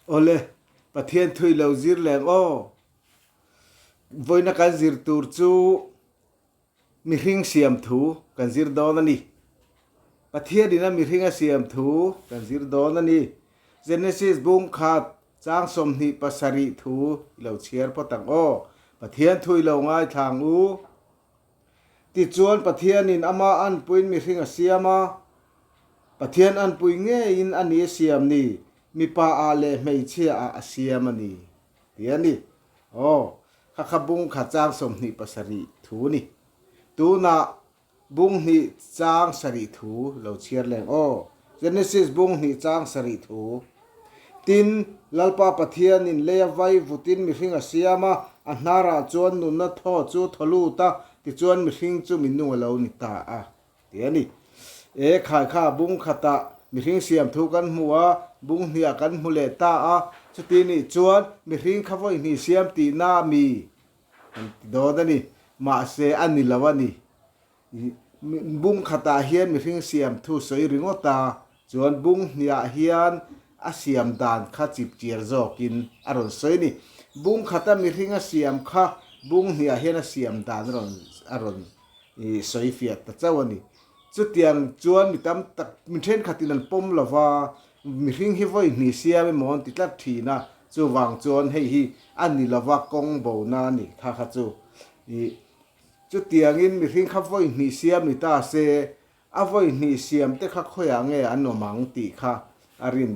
Awle, Pathian thui lo zir leng aw. Vawiina kan zir tur chu mihring siam thu kan zir dawn a ni. Pathianin a mihring a siam thu kan zir dawn a ni. Genesis bung khat chang 27 thu i lo chhiar phawt ang aw. Pathian thu i lo ngaithla ang u. Tichuan Pathianin ama anpuiin mihring a siam a, Pathian anpui ngeiin a ni a siam ni, mipa ah leh hmeichhia ah a siam a ni, ti a ni. Aw, kha kha bung kha chang 27 thu ni. Tunah bung hnih chang sarih thu lo chhiar leng aw. Genesis bung hnih chang sarih thu. Tin, Lalpa Pathianin leia vai vutin mihring a siam a, a hnarah chuan nunna thaw chu thaw lut a, tichuan mihring chu minung a lo ni ta a, ti a ni. E khai kha bung khatah mihring siam thu kan hmu a, bung hniah kan hmu leh ta a, chuti nih chuan mihring kha vawi hnih siam tihna mi kan ti dawn a ni, mahse a ni lo a ni. Bung khatah hian mihring siam thu sawi ringawt a, chuan bung hniah hian a siam dan kha chipchiar zawkin a rawn sawi a ni. Bung khata mihring a siam kha bung hniah hian a siam dan a rawn a rawn sawi fiah ta chauh a ni. Chutiang chuan mi tam tak mi thenkhatin an pawm lo va, mihring hi vawi hnih siam emaw an ti tlat thin a, chuvang chuan hei hi a ni lo va kawng bona a ni kha kha chu. Chutiangin mihring kha vawi hnih siam ni ta se, a vawi hnih siam te kha khawiah nge an awm ang tih kha a rin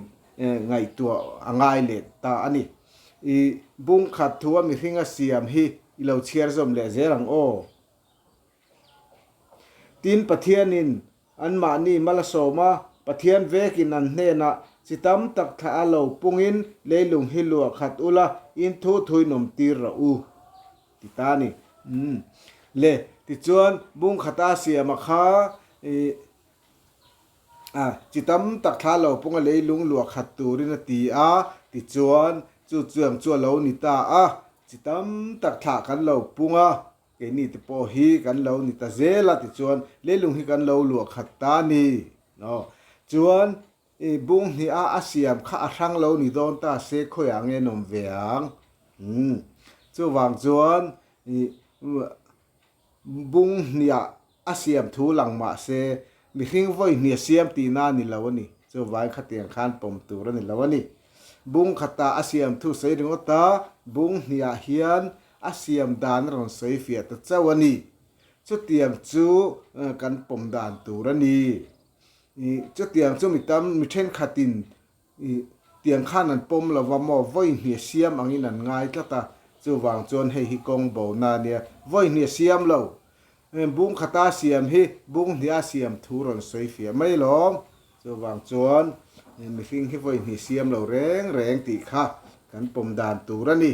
ngaihtuah a ngai leh ta a ni. I bung khat thu a mihring a siam hi i lo chhiar zawm leh zel ang aw. Tin, Pathianin anmahni mal a sawm a, Pathian vekin an hnenah chi tam tak thla a lo pungin leilung hi luah khat ula in thu thuin awm tir rawh u. Ti ta a ni. Umm. Le, tichuan bung khata siama kha ih a chi tam tak thla lo pawnga leilung luah khat turin a ti a, tichuan chu chuang chu a lo ni ta a, chi tam tak thlah kan lo pung a, keini te pawh hi kan lo ni ta zel a, tichuan leilung hi kan lo luah khat ta a ni. Aw. Chuan I bung hnih a a siam kha a hrang lo ni dawn ta se khawiah nge an awm ve ang? Umm. Chuvang chuan i bung hniah a siam thu lang mah se mihring vawi hnih a siam tihna a ni lo a ni. Chuvangin khatiang khan pawm tur a ni lo a ni. Bung khatah a siam thu sawi ringawt a, bung hniah hian a siam dan a rawn sawi fiah ta chauh a ni. Chutiang chu kan pawm dan tur a ni. Ih chutiang chu mi tam mi thenkhatin ih tiang khan an pawm lo va maw vawi hnih a siam angin an ngai tlat a, chuvang chuan hei hi kawng bona a nia, vawi hnih a siam lo, bung khata a siam hi bung hnih a siam thu rawn sawi fiah mai lawm, chuvang chuan mihring hi vawi hnih siam lo reng reng tih kha kan pawm dan tur a ni.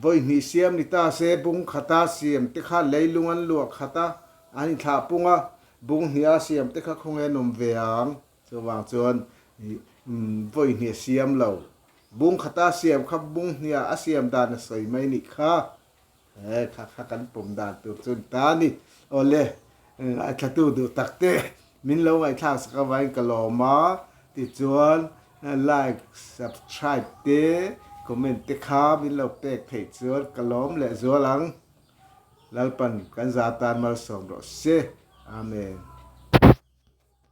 Vawi hnih siam ni ta se bung khata siam te kha leilung an luah khat a, an inthlah pung a, Bung hnih a siam te kha khawnge an awm ve ang? Chuvang chuan vawi hnih a siam lo. Bung khata a siam kha bung hnih ah a siam dan a sawi mai nih kha. He kha kha kan pawm dan tur chu ni ta a ni. Awle, ngaithlatu duh tak te min lo ngaihthlak sak avangin ka lawm a. Tichuan like, subscribe te, comment te kha min lo pek theih chuan ka lawm lehzual ang. Lalpan kan za tan malsawm rawh se. Amen.